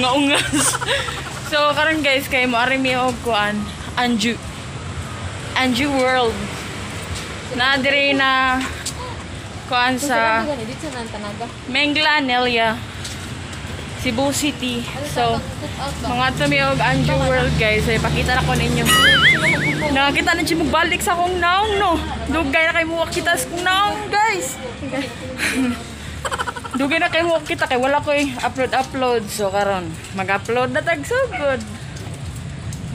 Unga-ungas. So karon guys, kay mo ari mi og kuan, Anju. Anju World. Na diri na kuan sa Mengla Nelia, Cebu City. So mga tumi og Anju World guys, ay pakita na ko ninyo. Nakakita na siya magbalik sa akong naong no. Dugay na kay mo kita sa akong naong guys. Dugay na kay mo kita kay wala koy upload upload. So karon mag-upload na tag so good.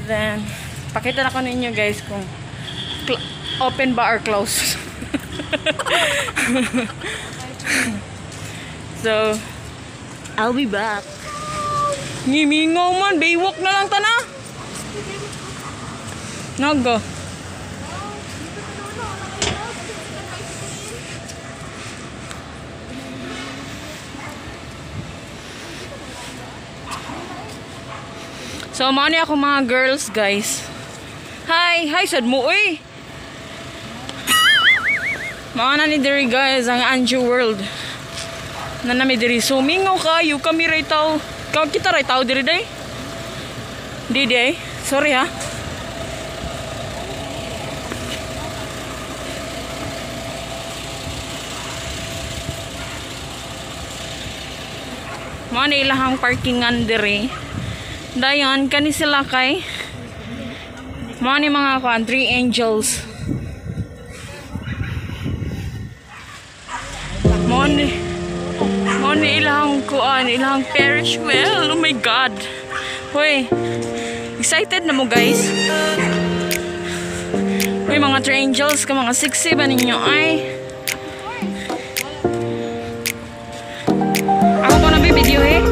Then pakita na ko ninyo guys kung open ba or close. So I'll be back. Ngimingaw man, baywalk na lang tana. Nago. So mao ni ako mga girls guys. Hi, hi sad mo oy. Mao na ni diri guys ang Anju World. Na nami diri so mingaw kayo kami ray tao. Kita ray tao diri day. Di day. Sorry ha. Mao ni ilahang parkingan diri. Dayon kani sila kay mao ni mga kuan Three Angels. Mao ni ilahang kuan, ilahang parish well. Oh my God. Hoy. Excited na mo guys. Hoy mga Three Angels ka mga sexy ba ninyo ay. Ako ko na video eh.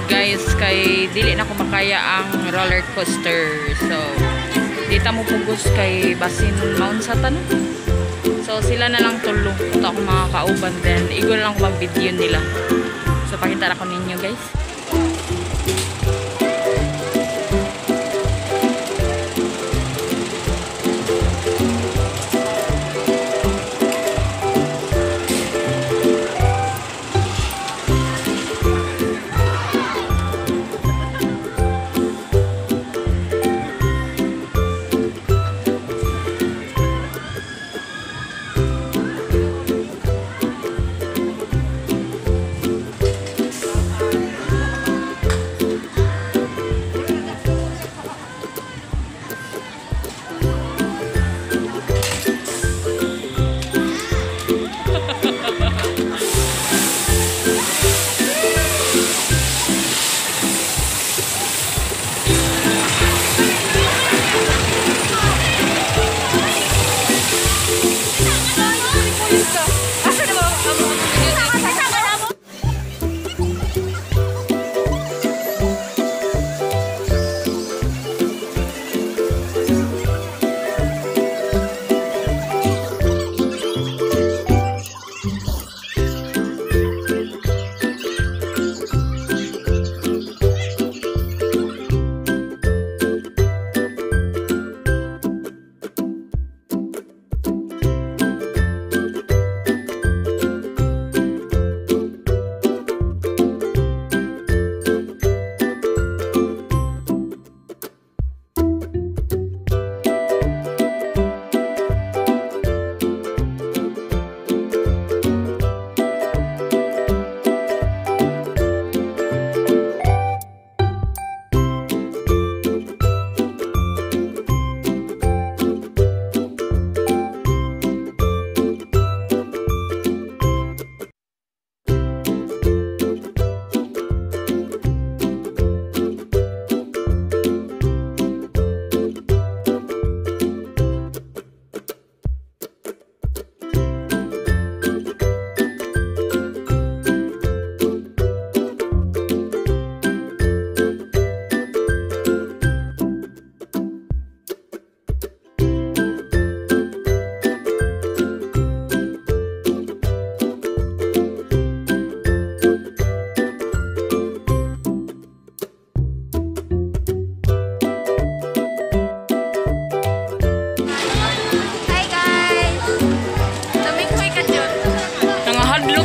guys, kay dili na ko makaya ang roller coaster. So di ta mo pugos kay basin maunsa ta no. So sila na lang tulo. Ito ako mga kauban, then igo na lang ko mag-video nila. So pakita ra ko ninyo, guys.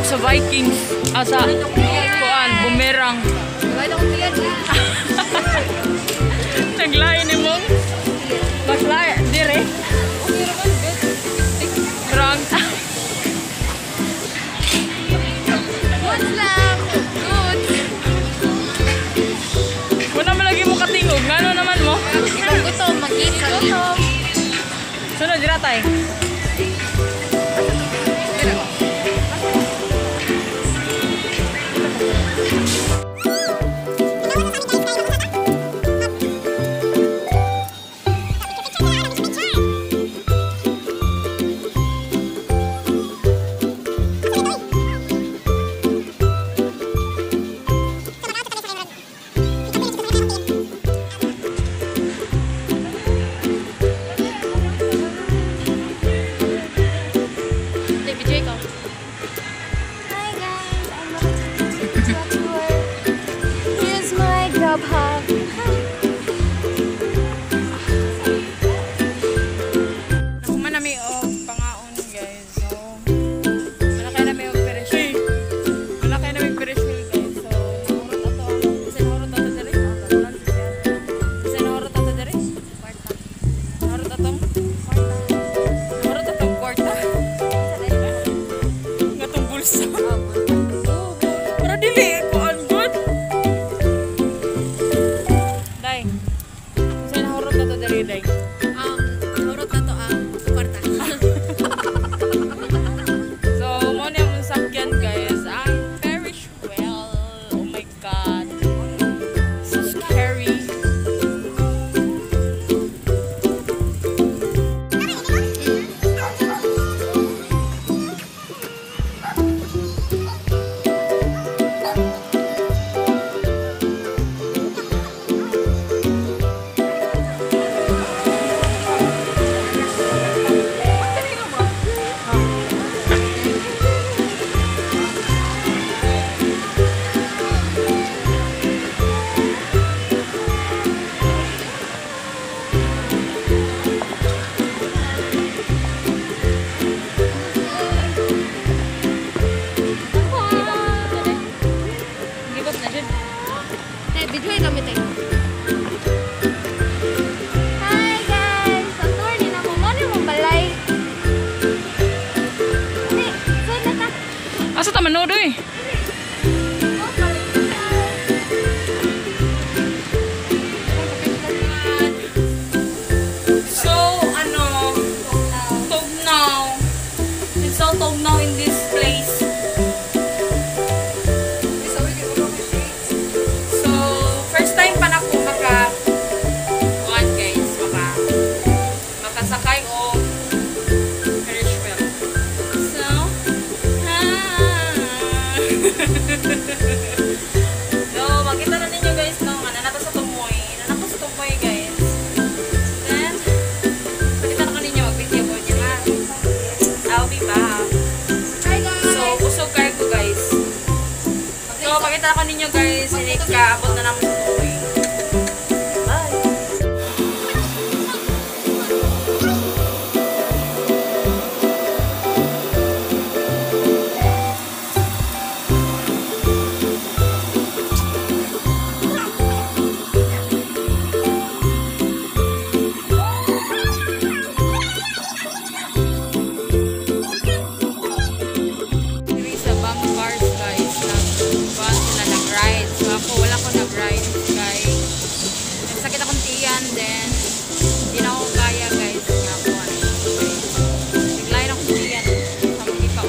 Sa Vikings, sa kuan, Boomerang. Naglain ni mong maglay dire. Pero ang Good lang. Good. Wala man lagi mo katingog. Ngano naman mo? Ibang gutom, magkita. Gutom. Sunod dira tay. Video kami tayo. Hi guys! Sa tour ni na mo, mo ni mong balay. Ni, saan na ta? Asa ta manood oy? So, ano, tugnaw. It's so tugnaw in this place. So, first time pa na ko maka kuan guys, makasakay og Ferris wheel. So, ah. So, makita na ninyo guys, no, nga naa na ta sa Tumoy. Naa na ko sa Tumoy, guys. Then, pakita na ko ninyo, mag-video ko niya ha. I'll be back. Hi guys! So, busog kayo ko, guys. So, pakita ko ninyo guys, hindi kaabot na naman sa Tumoy. Bye! Diri sa Bam Cars guys, nag sila nag-ride. So ako, wala ko nag-ride kay nagsakit akong tiyan, then hindi na ako kaya guys nga ako ano. Naglain akong tiyan sa mga ikaw.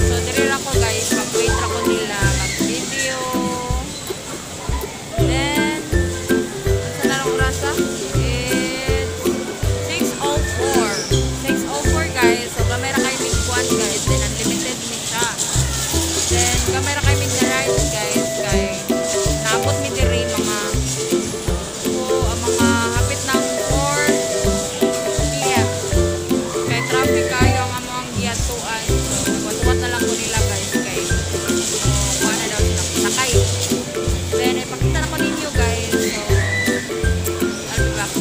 So diri ra ko guys, mag-wait ra ko nila, mag-video. Then sa narong orasa? It's 6:04. 6:04 guys. So gamay ra kay mig kuan guys, then unlimited ni siya. Then gamay ra kay mig na ride guys kay naabot mi diri mga o ang mga hapit ng 4 PM. Kay traffic kayo ang among giadtuan. So nagwat-wat na lang ko nila guys kay so kuha na daw sila sakay. Then ipakita na ko ninyo guys. So I'll be back.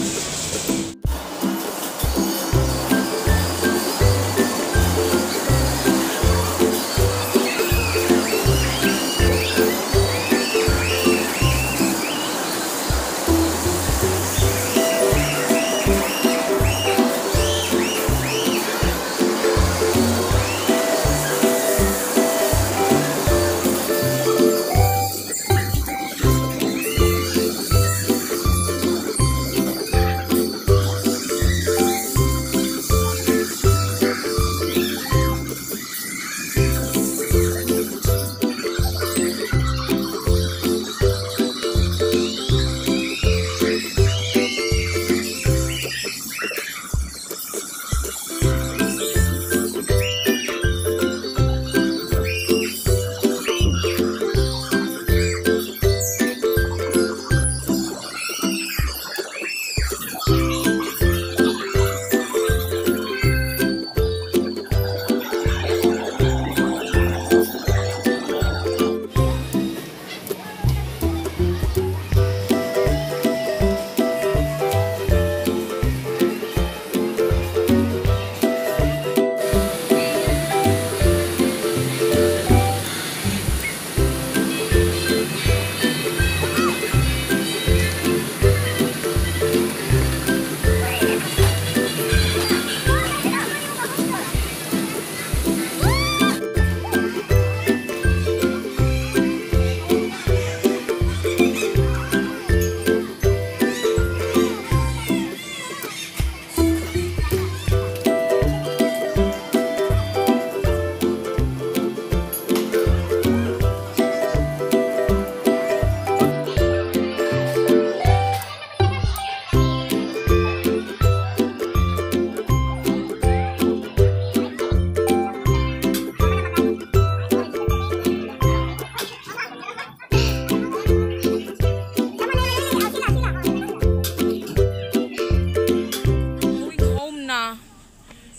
Going home na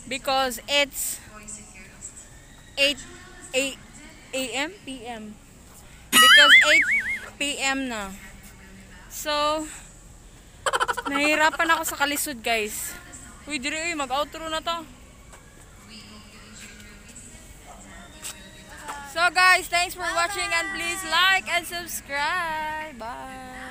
because it's 8 8 a.m. p.m. because 8 p.m. na. So nahirapan ako sa kalisod guys. Uy, diri uy, mag-outro na to. So guys, thanks for watching and please like and subscribe. Bye.